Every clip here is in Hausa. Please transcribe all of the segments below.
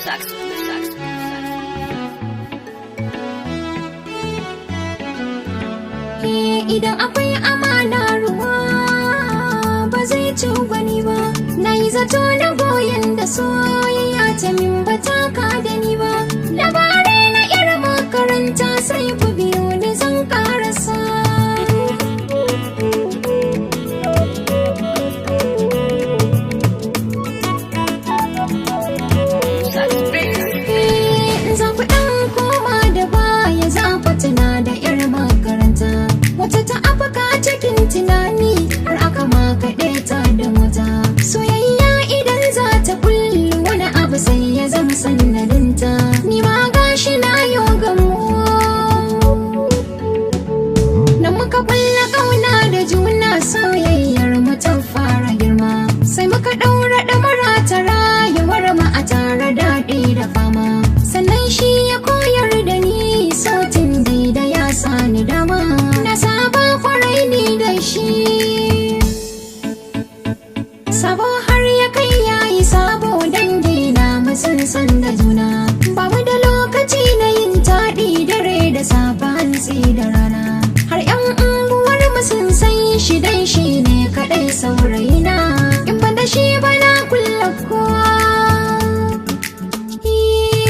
Sucks. Sucks. Sucks. Idan akwai amana, ruwa ba zai ci gwani ba. Na yi zato na goyon da soyayya ta min ba ta ka da ni ba. Labarai na irin makaranta, sai ku biyo ni, zan karasa. Sucks. Za ku ɗan koma da baya, za ku tuna da irin makaranta. Wata ta afaka cikin tunani har aka makaɗe ta da mota. Soyayya idan za ta kullu wani abu, sai ya zama sannadinta. Ni ma gashi na yo gamo. Na muka kulla kauna da juna, soyayyar mu ta fara girma. Sai muka ɗaura ɗamara ta rayuwar mu a tare, daɗi da fama. Sannan shi ya koyar da ni sautin da ya sani dama. Na saba kwarai ni da shi. Sabo har ya kai yayi sabo, dangi na mu sun san da juna. Ba mu da lokaci na yin taɗi, dare da safe, hantsi da rana. Har 'yan unguwar mu sun san shi, dan shi ne kaɗai saurayina. In ban da shi ba na kulla kowa.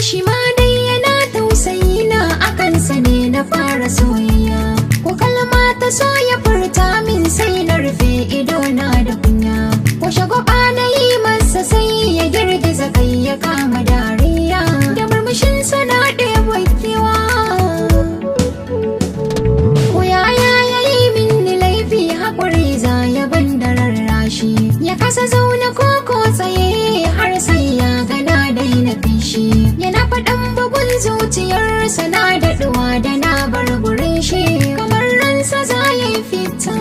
Shi ma dai yana tausayi na, akan sa ne na fara soyayya. Ko kalma ta so ya furta min, sai na rufe ido na da kunya. Ko shagwaba na yi masa, sai ya girgiza kai ya kama dariya. Da murmushin sa na ɗeba kewa. Ko yaya ya yi min laifi, haƙuri za ya ban da rarrashi. Ya kasa zaune ko tsaye har sai ya gana daina fishi. Yana faɗan bugun zuciyarsa na daɗuwa da na bar gurin shi. Kamar ransa za ya yi fita.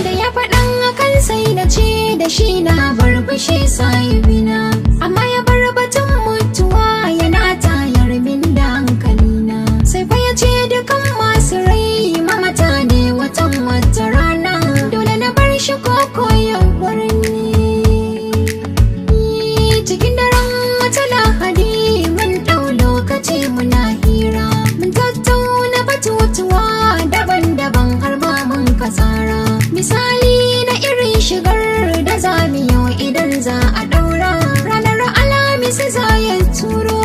Da ya faɗan hakan, sai na ce da shi na bar fushi sahibina. Amma ya bar batun mutuwa yana tayar min da hankalina. Sai fa ya ce dukan masu rai mamata ne watan wata rana. Dole na bar shi koko ya bar ni. Cikin daren wata Lahadi mun ɗau lokaci muna hira. Mun tattauna batutuwa daban-daban har ma mun kasara. Misali na irin shigar da za mu yi idan za a ɗaura. Ranar Alhamis za ya turo.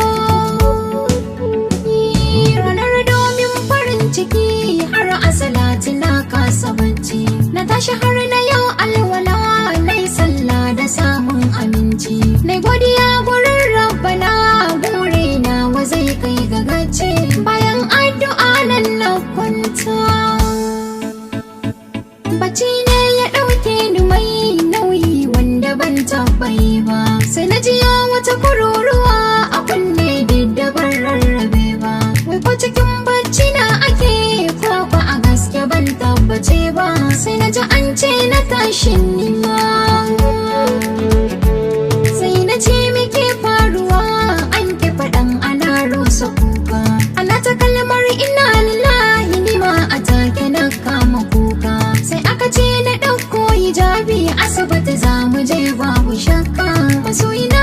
Ranar domin farin ciki har asalati na kasa bacci. Na tashi har na yau alwala, na yi sallah da samun aminci. Na godiya gurin Rabbana, burina wa zai kai ga gaci. Bayan addu'a nan na kwanta. Bacci ne ya ɗauke ni mai nauyi wanda ban taɓa yi ba. Sai na jiyo wata kururuwa a kunne da ban rarrabe ba. Wai ko cikin bacci na ake ko ba a gaske, ban tabbace ba. Sai na ji an ce na tashi nima. Sai na ce, "Muke faruwa?" An ki faɗan, ana rusa kuka. Ana ta kalmar "Inna lillahi", nima a take na kama kuka. Sai aka ce na ɗauko hijabi, asibiti za mu je babu shakka. Masoyina